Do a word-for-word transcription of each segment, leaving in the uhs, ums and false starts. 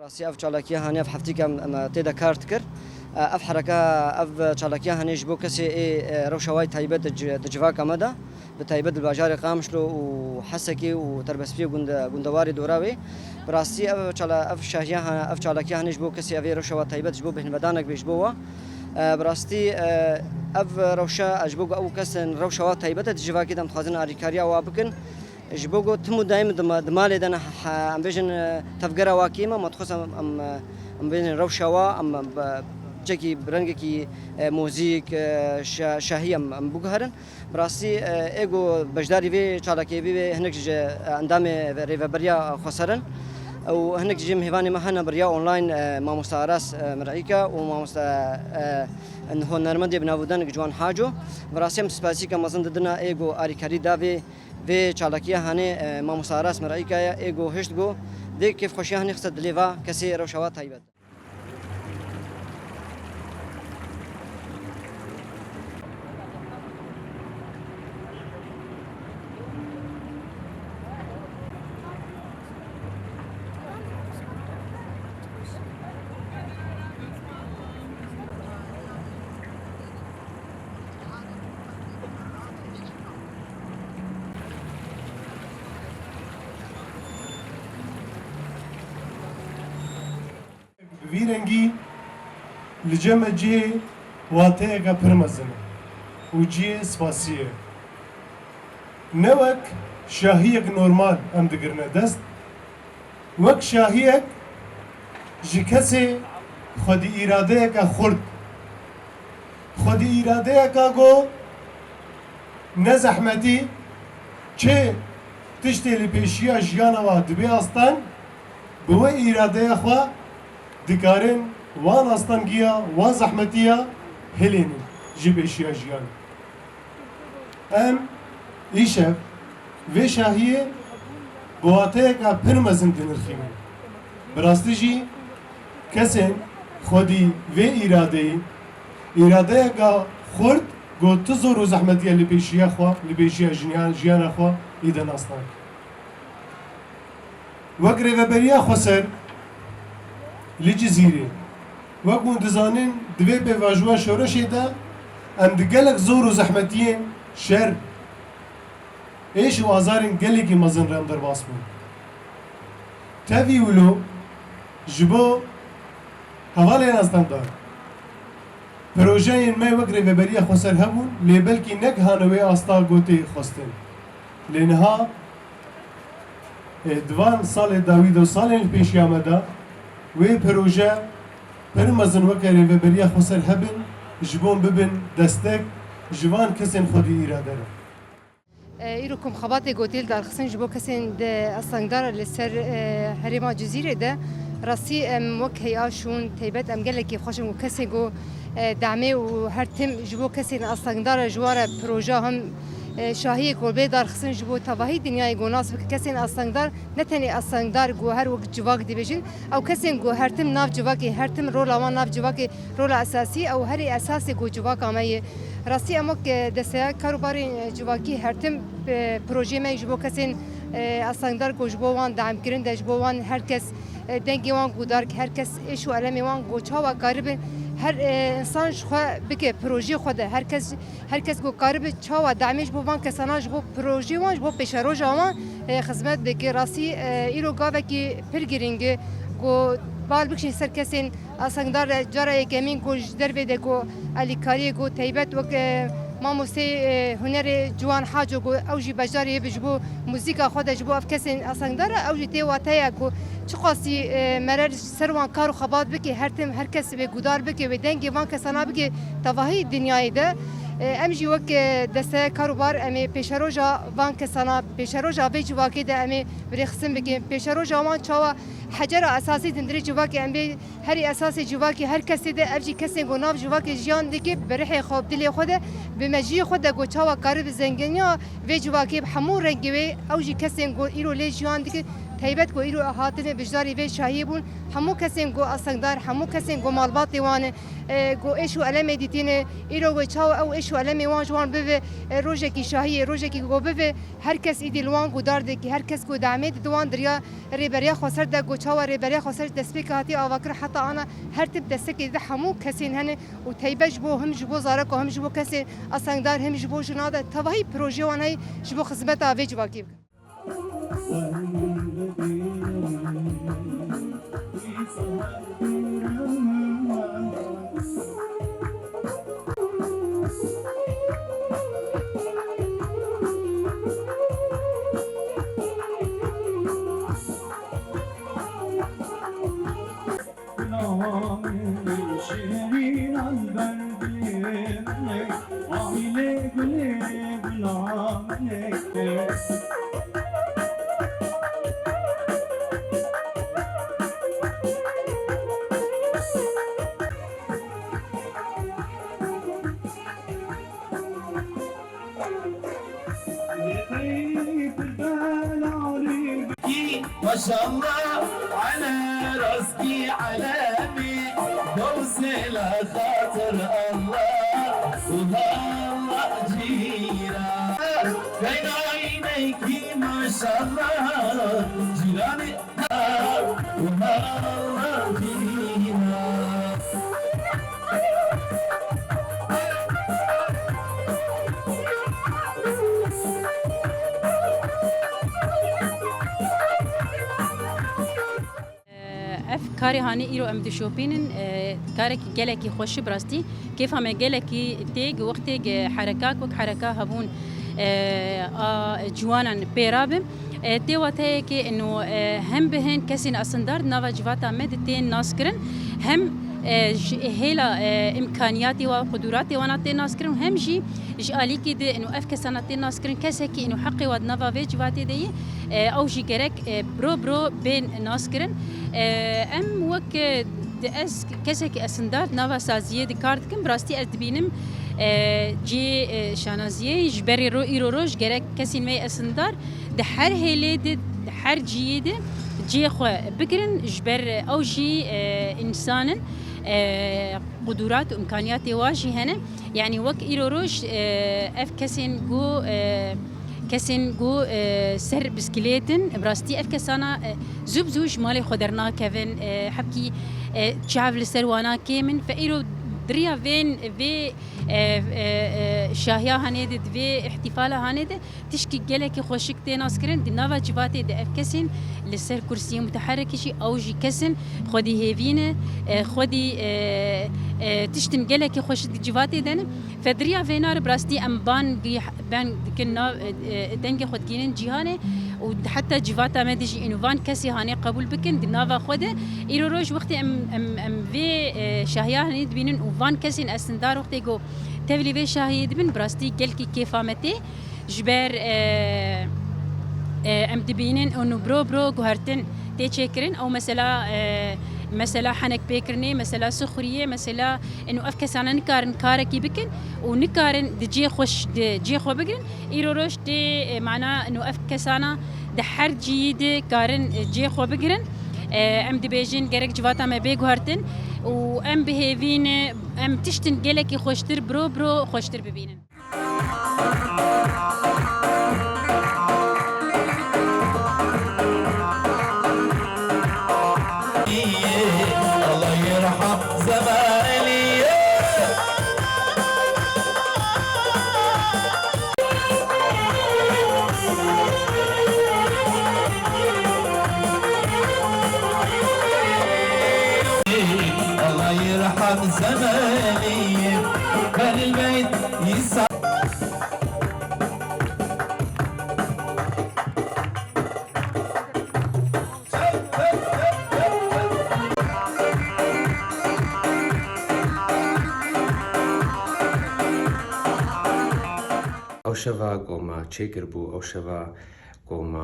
Rastî ev çalakiya hanê ev heftîk em, em tê de kar dikir. E, ev hereka, ev çalakiya hanê ji bo kesê ê, e, rewşa wayî taybet di ci-, di civaka me de, bi taybet di bajarê Qamişlo û Hesekê û Terbespiyê gund-, gundewarê dora wê. Bi rastî ev çala-, ev şahiya ha-, ev çalakiya hanê ji bo kesê ev ê rewşa wa taybet ji bo bêhnvedanek bê ji bo wa. E, bi rastî, e, ev rewşa ji bo ku ew kesên rewşa wa taybet e di civakê de em dixwazin alîkariya wa bikin. Ji bo ku tim û daîm di ma-, di malê de ne, he-, em bêjin, e, tevgera wa kêm e, ma dixwest em, em, e, em bêjin rewşa wa, em, e, bi, çekî bi rengekî, e, muzîk, e, şa-, şahî em, em biguherin. Bi rastî, e, ê ku beşdarî vê çalakê bî wê hinek ji, e, endamê ve-, rêveberiya xweser in. Û hinek jî mêvanê me hene bi riya online, e, mamosta Aras, e, Mirîka û mamosta, e, hunermendê bi navûdeng Ciwan Haco. Bi rastî em spasîka mezin didine ê ku alîkarî da vê Vê çalakiya hanê, e, mamosta Aras Mirîka ye, ê ku hişt ku vê kêfxweşiya hanê xiste dilê va kesê rewşa wa taybet. Bi vî rengî li cem me cihê wateyeke pir mezin e û cihê spasiyê ye. Ne wek şahiyek normal em digirine dest, wek şahiyek ji kesê xwedî îradeyeke xurt, xwedî îradeyeka ku ne zehmetî, çi tiştê li pêşiya jiyana wa dibe astan, bi wê îradeya xwe dikarin wan astangiya, wan zehmetiya hilênin ji pêşiya jiyan. Em îşev vê şahiyê bi wateyeka pir mezin dinirxînin. Bi rastî jî kesên xwedî vê îradeyî, îradeyeka xurt ku tu zor û zehmetiya li pêşiya xwe, li pêşiya jinya-, jiyana xwe î de nas nake. Wek Rêveberiya Xweser li Cizîrê, wek hûn dizanin, di vê pêvajoya şoreşê de em di gelek zor û zehmetiyên şer, êş û azarên gelekî mezin re em derbas bûn. Tevî wilo ji bo hevalên astengdar, projeyên me wek Rêveberiya Xweser hebûn, lê belkî negihane wê asta ku tê xwestin. Lê niha, e, di van salê dawî de û salên li pêşiya me de wê proje pir mezin weke Rêveberiya Xweser hebin, ji bo bibin destek ji van kesên xwedî îrade re. E, îro ku em xebatê gotî li dar xistin ji bo kesên di astengdar li ser, e, herêma Cizîrê de, rastî em wek hey'a şûn taybet em gelekî xweş in ku kesên ku, e, demê û her tim ji bo kesên astengdar e, ji wan re proje hem, e, şahiyê ku bê dar xistin ji bo tevahî dinyayê ku nas bike kesên astengdar, ne tenê astengdar ku her wek civak dibêjin, ew kesên ku her tim nav civakê, her tim rola wan nav civakê, rola esasî ew herî esasê ku civaka me ye. Rastî em wek, e, desteya karûbarên, e, civakî her tim, e, projeyê me ji bo kesên, e, astengdar ku ji bo wan de'mkirin de, ji bo wan her kes, e, dengê wan guhdar ke, her kes êş û elemê wan ku çawa karibin her, e, însan ji xwe bike projeyê xwe de, her kes, her kes ku karibe çawa de'mê ji bo van kesana, ji bo projeyê wan, ji bo pêşeroja wan, e, xizmet bike. Rastî, e, îro gavekî pir girîng e ku Bal bikişî ser kesên asengdar de cara yekemîn ku ji dervê de ku alîkariyê ku teybet wek, e, mamosteyê, e, hunerê Ciwan Haco ku ew jî beşdarî ye ji bo muzîka xwe de ji bo ev kesên asengdar e, ew jî tê wateya ku çiqasî, e, mere li ser wan kar û xebat bike, her tim her kes wê guhdar bike, wê dengê van kesana bike tevahî dinyayê de. E, em jî wek, e, deste karûbar em ê pêşeroja van kesana, pêşeroja vê civakê de em ê bi rêxistin bikin. Pêşeroja wan çawa hecera esasî dindirê civakê em bê herî esasê civakê her kesê de, ev jî kesên ku nav civakê jiyan dike, bi rihê xwe, bi dilê xwe de, bi mejiyê xwe de ku çawa karibe zenginiya vê civakê bi hemû rengê wê, ew jî kesên ku îro lê jiyan dike, teybet ku îro hatine bijdarî vê şahiyê bûn, hemû kesên ku asengdar, hemû kesên ku malbatê wan e, e, ku êş û elemê dîtîne, îro wê çawa ew êş û elemê wan ji wan bibe, e, rojekî şahiyê, rojekî ku bibe, her kes îdî li wan guhdar dike, her kes ku demê dide wan diriya rêberiya xweser de ku çawa rêberiya xweser destpêkê hatiye avakirin heta ana her tip destekê dide hemû kesên hene û teybe ji bo him ji bo zarok û him ji bo kesên asengdar him ji bo jina de tevahî projeyê wan heye ji bo xizmeta vê civakê bikin. Gula min ê şirînan berdê min ê, aîlê gulê gula min ê. Maşallah, ele raskî elemi, dosela xatir Allah, Allah cîra. Kaynayney ki maşallah, cîranê Ev karê hanê îro em dişopînin, e, karekî gelekî xweş e bi rastî. Kêfa me gelekî tê, gi wextê gi herekak wek hereka hebûn, e, a ciwanan pê rabin. E, tê wateyekê ino, e, hem bi hin kesên asindar di nava civata me de tên naskirin, hem, e, ji hêla, e, îmkaniyatê wa, quduratê wana tên naskirin û hem jî ji alîkî de ino ev kesana tên naskirin, kesekî ino heqê wa di nava vê civatê de yî, e, ew jî gerek, e, biro biro bên naskirin. E, em wek, e, di ez kesekî esindar di nava saziyê de kar dikim, bi rastî ez dibînim, e, cihê, e, şanaziyê ji berê ro-, îro roj gerek kesên me yê esindar di her hêlê de, di her cihê de cihê xwe bigirin, ji ber ew jî, e, însan in, e, qudurat û îmkaniyatê wa jî hene. Yanî wek îro roj, e, ev kesên ku, e, kesên ku, e, ser biskilêt in, bi rastî ev kesana, e, zû bi zû ji malê xwe dernakevin, e, hebkî, e, çav li ser wana kêm in. Fe îro di riya vên, vê, e, e, e, şahiya hanê de, di vê îhtîfala hanê de, tişkî gelekî xweşik tê naskirin. Di nava civatê de ev kesên li ser kursiyê muteherikî jî ew jî kes in xwedî hêvî ne, e, xwedî, e, e, tiştin gelekî xweşik di civatê de ne. Fedriya vêna re bi rastî em ban gih-, ban dikin nav, e, e, dengê xwe digihînin cîhanê û heta civata me de jî îno van kesê hanê qebûl bikin di nava xwe de. Îro roj wextê em, em, em vê, e, şahiya hanê dibînin û van kesên esindar wextê ku tevlî vê şahiyê dibin, bi rastî gelkî kêfa me tê. Ji ber, e, e, em dibînin û biro biro guhertin tê çêkirin. Ew mesela, e, mesela henek pêkirinê, mesela sixuriyê, mesela û ev kesane nikarin karekî bikin û nikarin di cihê xwe ş-, di cihê xwe bigirin. Îro roj tê, e, mana û ev kesana di her cihî de karin, e, cihê xwe bigirin. E, em dibêjin gerek civata me bê guhertin û em bi hêvî ne, em tiştin gelekî xweştir, biro biro xweştir bibînin. Rehan Zemeli, Belil Beyt, İsa. Ew şeva ku me çêkiribû, ew şeva ku me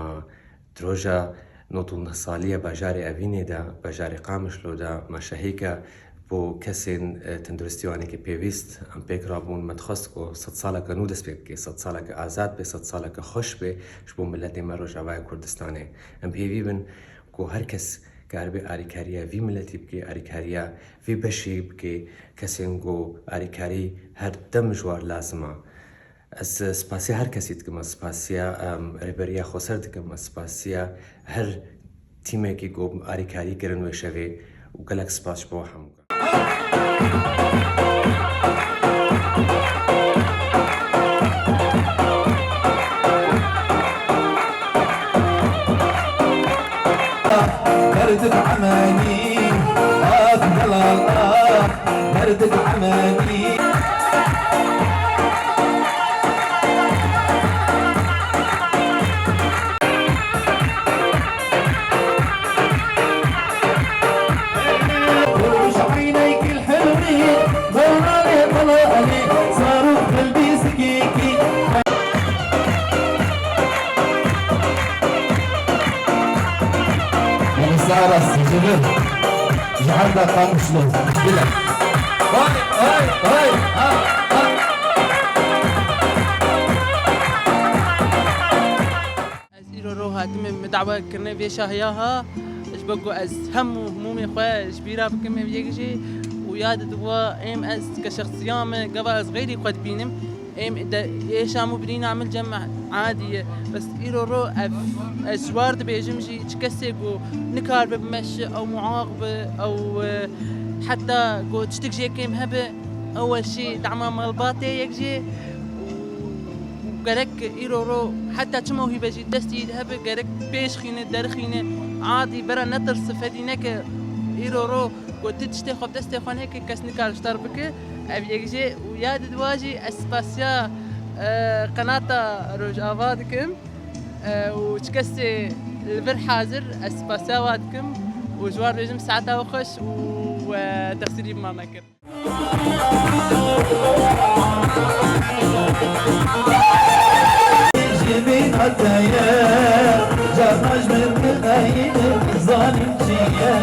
di roja nod û neh saliya bajarê Evînê de, bajarê Qamişlo de, me şehîka bo kesên, e, tenduristî û anekê pêwîst, em pêk rabûn, me dixwest ku sedsaleke nû dest pê bike, sedsaleke azad be, sedsaleke xweş be ji bo miletê me Rojavaya Kurdistanê. Em hêvî bin ku her kes karibe alîkariya vî miletî bike, alîkariya vî beşî bike, kesên ku alîkarî her dem ji war lazim e. Ez spasiya her kesî dikim, ez spasiya, em, Rêberiya Xweser dikim, ez spasiya her tîmekî ku alîkarî kirin wê şevê û gelek spas ji bo hemû. Derdid emenî, ah delal ah, derdid emenî. Roj eynekî helwî, delalê delalê, zarok dilbî zikîkî. Melisa Aras, ji vir, ji herda Qamişlo. Bile. Vay, vay, vay, ha, ha. Ez îro ro hatime min dawa kirine vê şahiya ha, ji bo ku ez hem û himûmê xwe ji bîra bikim ev yek jî û ya di diwa êm ez ke şexsiya me gava ez xeyrî xwe dibînim. Êm de êşa min birîna min cem adî ye. Bes îro ro ev ez ji war dibêjim jî çi kesê ku nikaribe bi meşi ew muaq bi ew, e, heta ku tiştik jê kêm hebe, ew weşî dema malbatê yek jê û gerek îro ro heta çi mewhîbe jî destî hebe, gerek pêşxîne, derxîne, adî bera netirsi, fedî neke îro ro ku tu tiştê xwe bi destê xwe neke, kes nikare ji te re bike. Ev yek jê û ya di dua jî ez spasiya, e, qenata Rojava dikim, e, û çi kesê li vir hazir ez spasiya wa dikim û ji wan dibêjim saeta we xweş û, e, texsîrî bi me mekir. Ji vî hateye, carna ji min bixeyî, zanim çi ye?